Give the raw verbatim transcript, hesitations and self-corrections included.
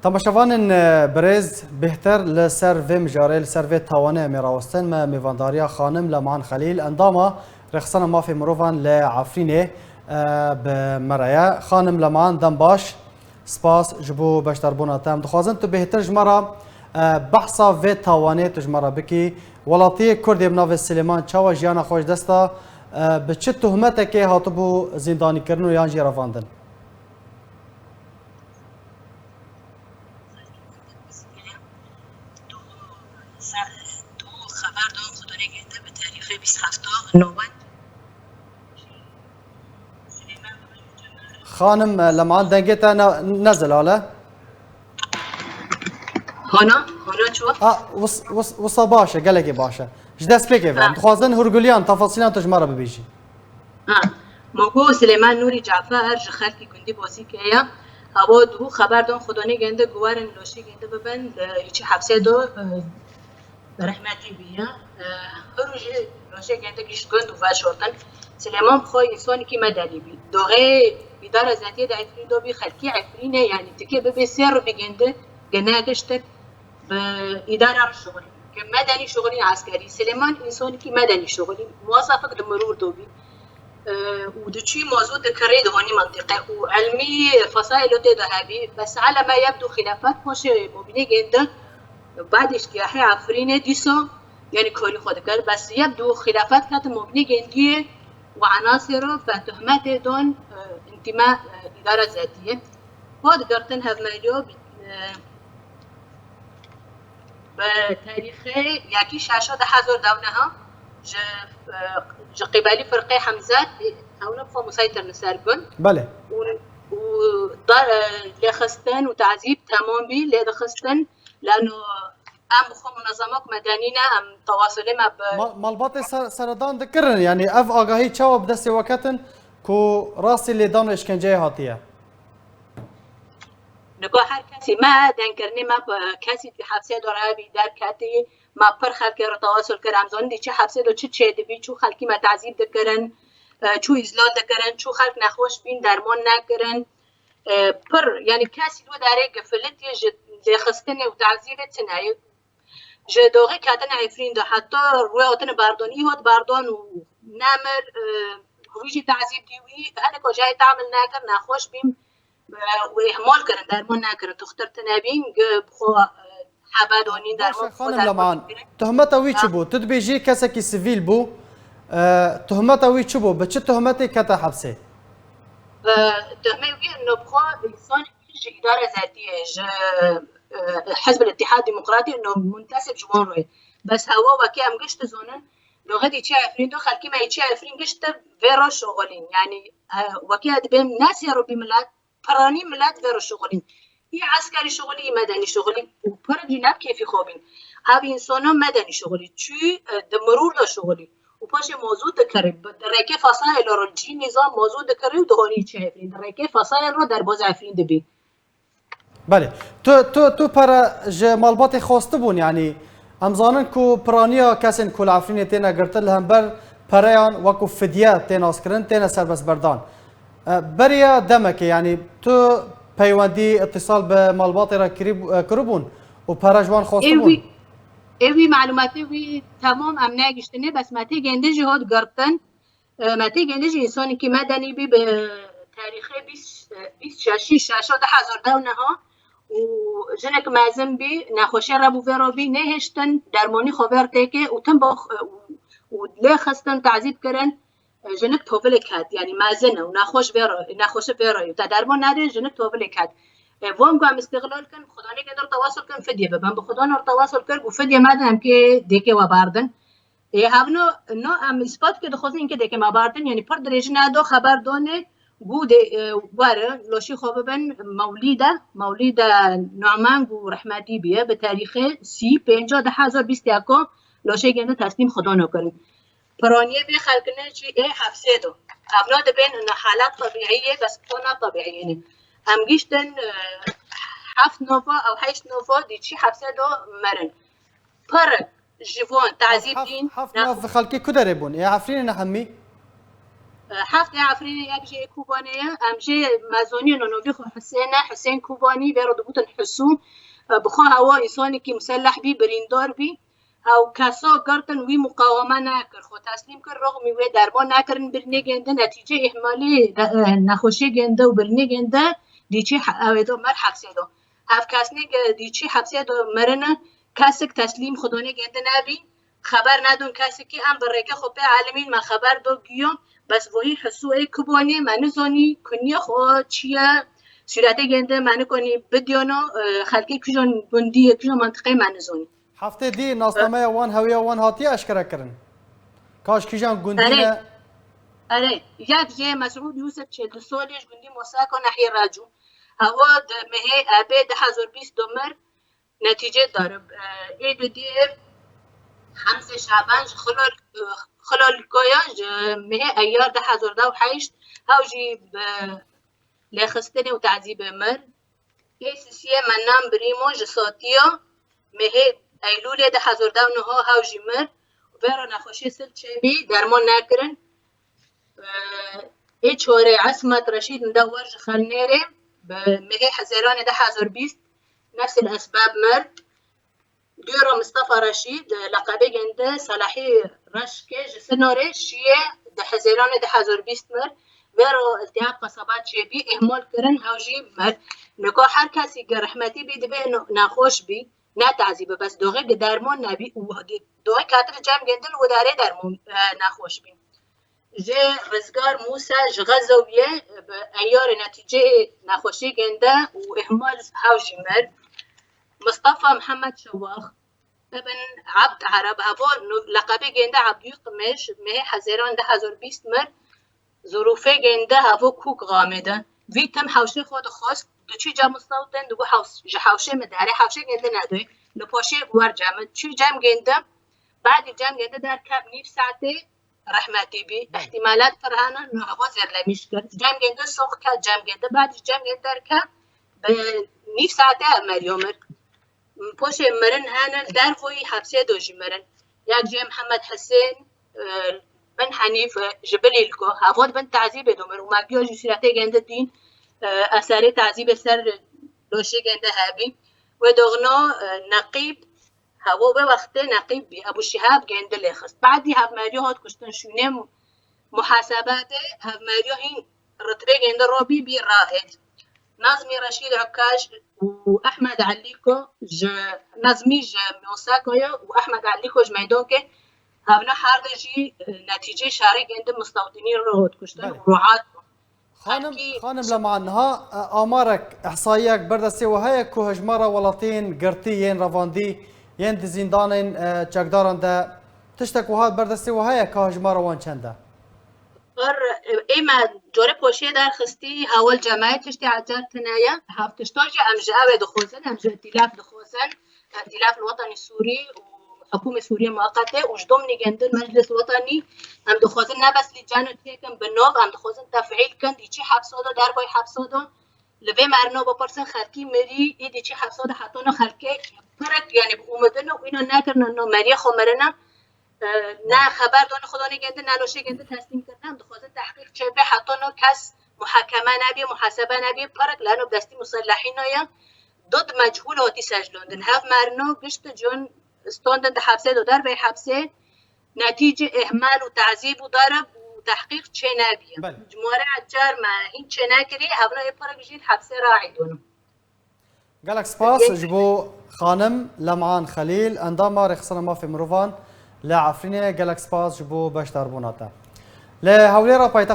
Temaşevanên, e, birêz, bêhtir li ser vê mijarê, li ser vê tawanê em ê rawestin. Me mêvandariya xanim Leman Xelîl, endama Rêxistina Mafê Mirovan li Efrînê, e, bi me re ye. Xanim Leman, dem baş. Spas ji bo beşdarbûna te. Em dixwazin tu bêhtir ji me re, e, behsa vê tawanê tu ji me re bikî. Welatiyê Kurdê bi navê Silêman çawa jiyana xwe ji dest da, e, bi çi tohmetekê hatibû zîndanîkirin û yan jî revandin? Xanim, e, Leman, dengê te ne, ne zelal e. Hona, hona çi? A, wis-, wis-, wisa baş e, gelekê baş e. Ji destpêkê ve. Ha. Em dixwazin hûrguliyan, tefasîlan tu ji me re bibêjî. Ha. Mogo Silêman Nûrî Cafer ji xelkî gundî Bozîkê ye. Hewa dû xeber dan xwedonê gende guwerin loşî gende bibin, e, îçî hepsê do, e, Rehmetî bî ya. E, her rojê rojê gende gişt gund û veşortin. Silêman bi xwe însanekî medenî bî. Doxê îdara zetiyê de Efrîn do bî, xelkî Efrînê, yanî tikê bibê sê rû bî gende, gene giştik bi îdara re şixulî. Ke medenî şixulî eskerî. Silêman însanekî medenî şixulî. Muwasafik di mirûr do bî. E, û diçî mazût dikirî di honî mentiqe û elmî fesaîlo tê de hebî. Bes hele me yek du xilafet paşê mobînê gende. Badê ştiyahê Efrînê dîsa, yanî karî xwe dikir. Bes yek du xilafet kete mobînê gendiyê û enasê re ve tohmetê dan, e, întîma, e, îdara zetiyê. Xwe digirtin hevmeriyo, e, bi tarîxê yekî şeşa du hezar dew neha ji, e, ji qîbelî firqê Hemzet, e, hewna bi xwe musaytir li ser gun. Belê. Û, û da, e, lêxistin û tazîb temam bî, lê dixistin, lano em bi xwe munezemak medenî ne, em tewasulê me bi Ma-, malbatê ser-, seredan dikirin, yanî ev agahî çawa bi destê we ketin ku rastî lêdan û îşkenceyê hatiye? Nika her kesî me dengkirinê me bi kesî di hepsê de re hebî derketî, me pir xelkê re tewasul kir, em zanin dî çi hepsê de çi çêdibî, çû xelkî me tezîb dikirin, e, çû îzlal dikirin, çû xelk nexweş bîn derman nekirin. E, pir, yanî kesî li wê derê gifilitî ji lêxistinê û tezîbê tune ye. Ji doxê ketine Efrîn de heta rûyê hatine berdon, î hat berdon û nemir, e, wî jî tezîb dî wî, hinek ocayê tamil nekir, nexweş bîn, e, û ihmal kirin, derman nekirin, tuxtir tine bîn, gi bi xwe, e, hebe donîn, Baş e, derman bi xwe xanim derman Leman, kirin. Tohmeta wî çi Ha. bû? Tu dibêjî kesekî sivîl bû. E, tohmeta wî çi bû? Bi çi tohmetê kete hepsê? E, tohmê wî no bi xwe însanekî ji îdara zetiyê, ji, e, Hizb el-Îttihad Demokratî, no muntesib ji wan re. Bes hewa wekî em gişt dizonin, doxê dî çi Efrîn do, xelkî me yê çi Efrîn gişt vê re şoxilîn. Yanî, e, wekî ez dibêm ne sê rû bî milet, piranî milet vê re şoxilîn. Î eskerî şoxilî, î medenî şoxilî û pir jî ne bi kêfî xwe bîn. Ev însana medenî şoxilî çû, e, di mirûr de şoxilî. Û paşê mazût dikirî. Bi, di rêkê Fesayê lo re cî nîzam mazût dikirî û dihonî çi Efrîn. Di rêkê Fesayê re derbazê Efrîn dibî. Belê. Tu, tu, tu pere ji malbatê xwestibûn, yanî em zanin ku piraniya kesên ku li Efrînê têne girtin li hember pereyan wekû fidye tê naskirin, têne serbestberdan. E, beriya demekê, yanî tu peywendî, îtîsal bi malbatê re kirî-, e, kiribûn û pere ji wan Ê xwestibûn? wî, ê wî malûmatê wî temam em negiştine, bes me tê gende jî hat girtin. E, me tê gende jî însanekî medenî bî bi tarîxê bîst, e, bîst şeşî şeşa du hezar dew neha û jinek mezin bî, nexweşê re bû vê re bî, nehiştin, dermanî xwe vê re têkê û tim bo, e, û, û lê xistin, tezîb kirin. E, jinik tovilê ket, yanî mezin e û nexweş vê re, nexweşi vê re ye. Te derman nedê, jinik tovilê ket. E, van ku em îstixlal kin, Xudanê gender tewasul kin, fidye bibin. Bi Xudan re tewasul kir, ku fidye me de em kê dêkê we berdin. Ê, hevno, no, em îspat ke dixwazin ke deke me bardin, yanî pir dirêjî nedo xeber donê, gu dê, e, were, loşî xwe bibin Mewlîde, Mewlîde Numan ku rehmetî biye, bi tarîxê sî pênca du hezar bîst yeko loşê gende teslîm Xwedano kirin. Piraniyê vê xelkine jî ê hefsê do. Hevno dibên ina halat tebîî ye, bes xwe ne tebîî ne. Em giştin, e, heft nova ew heşt nova dî çî hefsê do merin. Pir ji wan tazî Heft, dîn heft nav xelkê ku derê bûn? Ê Efrînê ne hemî? Heftê Efrînê yek jê Kobanê ye. Em jê mezoniyê nonovî xwe Husên e, Husên Kobanî, vê re digotin Husû. Bi xwe hewa însanekî muselleh bî, birîndar bî. Ew kesa girtin wî muqaweme nekir, xwe teslîm kir, rixmî wê derman nekirin, birînê gênde netîcê îhmalê de, e, nexweşiyê gênde û birînê gênde dîçî he-, ew ê do mer hepsê do. Ev kesnê ke dîçî hepsê do merine, kesik teslîm xwedonê gênde nebî. Xeber nedon kesekî, em bi rêke xwe pê elimîn, me xeber do giyo, bes voyî Hesûyê Kubanê me nizonî, kunyê xwe çi ye, sûretê gênde me nikonî bidiyano, e, xelkê kîjan gundî ye, kîjan mantiqê me nizonî. Heftê dî nasnameya wan, hewiya wan hatiye eşkerekirin? Ka ji kîjan gundî Erê. ne? Erê, yek jê Mesûd Yûsif çil û du salî ji gundî Mosako nehiyê Recû. Hewa di mehê Ebê du hezar bîst de mir, netîcê darib. Ê didî Hemzê Şaban ji Xilol-, Xilolkoya ji mehê Eyar du hezar de û heşt, hew jî bi lêxistinê û tezîbê mir. Ê sisiyê Mennan Brîmo ji Sotiya mehê Eylûlê du hezar de û neh, hew jî mir. Vê re nexweşiyê sil çêbî, derman nekirin. Ê çorê Esmet Reşîd, min de wer ji Xelnêrê, bi mehê Hezêranê du hezar bîst, nefs el esbab mir. Duyê re Mistefa Reşîd, leqebê gênde Selahî Reşkê ji Sinorê şiyê di Hezêranê du hezar bîst mir. Vê re iltihab qesaba çêbî, ihmal kirin, hew jî mir. Nika her kesî ki rehmetî bî, divê no-, nexweş bî, ne tazî bi, bes doxê ki derman nebî û doxê katir cem gênde li widarê derman, e, nexweş bî. Ji Rizgar Mûsa ji Xezewiyê bi eyarê netîceyê nexweşiyê gênde û ihmal hew jî mir. Mistefa Mihemed Şewax, Ibn Abd Ereb, hevo leqebê gênde Ebdû Qimêş, mehê Hezêran du hezar bîst mir, zirûfê gênde hevo kûk xamê de. Vî tim hewşê xwe dixwest, diçû cem û sewtên digo hews-, ji hewşê min dere, hewşê gênde nedoyê, li paşê wer cem min. Çû cem gênde, badî cem gênde derket nîv saetê, rehmetî bî. Belê. Îhtîmalat pir hene, niha zêrlemîş kir. Cem gênde sox ket, cem gênde, badî cem gênde derket, bi nîv saetê ev meriyo mir. Poşê mirin hene, dervoyî hepsê do jî mirin. Yek jê Mihemed Hisên, e, bin Henîf, e, ji Bilîlko, hevo di bin tezîbê do mir. Û me giyo jî sûretê gênde dîn, e, eserê tezîbê ser doşê gênde hebî. Wê doxno, e, Neqîb, Hevo vê wextê Neqîb bî, Ebû Şihab gêndi lê xist. Badî hevmeriyo hat kuştin şûnê mu-, muhasebetê, hevmeriyo hîn ritbê gêndi robî bî raêt. Nazmî Reşîd Ukaj û Ehmed Elîko ji, Nazmî ji Mosakoyê û Ehmed Elîko ji Meydonkê, hevna her de jî, e, netîcê şerê gêndi mistewdinî ro hat kuştin Belê. û rohat bû. Xanim, Xelkî xanim Leman, niha, e, amarek, ihsayiyek ber destê we heye ku hejmara welatiyên girtî yên revandî, yên di zîndanên, e, çekdaran de tiştek wiha ber destê we heye ka hejmara wan çend e? Ber, e, ê me corê poşiyê derxistî, hewil cemê tiştê ecer tune ye. Hev tişta jî em ji ew ê dixwazin, em ji îtîlaf dixwazin. Îtîlaf Wetanî Sûrî û Hikûmê Sûriyê Muqetê û ji domnî gêndin Meclis Wetanî, em dixwazin ne bes lîceno têkin bi nov, em dixwazin tefîl kin, dî çi hepsa de, dervayî hepsa de. Li vê merino bipirsin, xelkî mirî, êdî çi hepsa de hetana xelkê pirek, yanî bi umidin û îna nekirine no meriyê xwe mirine. E, ne xeber dane xwe dane gêndin, ne loşê gêndin teslîm kirine. Em dixwazin tehqîq çêbe, hetana kes muhakeme nebî, muhasebe nebî, pirek leno destî musellehîna ye. Dud mechûl hatî seclandin. Hev merino gişt cûn standin di hepsê do dervey hepsê. Netîce ihmal û tezîb û darb û tehqîq çê nebiye. Belê. Cumare ecar me hîn çê nekirî, hevna ê pirek jî hepsê raîdon. Gelek spas ji bo xanim Lem'an Xelîl, endama Rêxistina Mafê Mirovan li Efrînê. Gelek spas ji bo beşdarbûna te. Li Hewlêra paytexta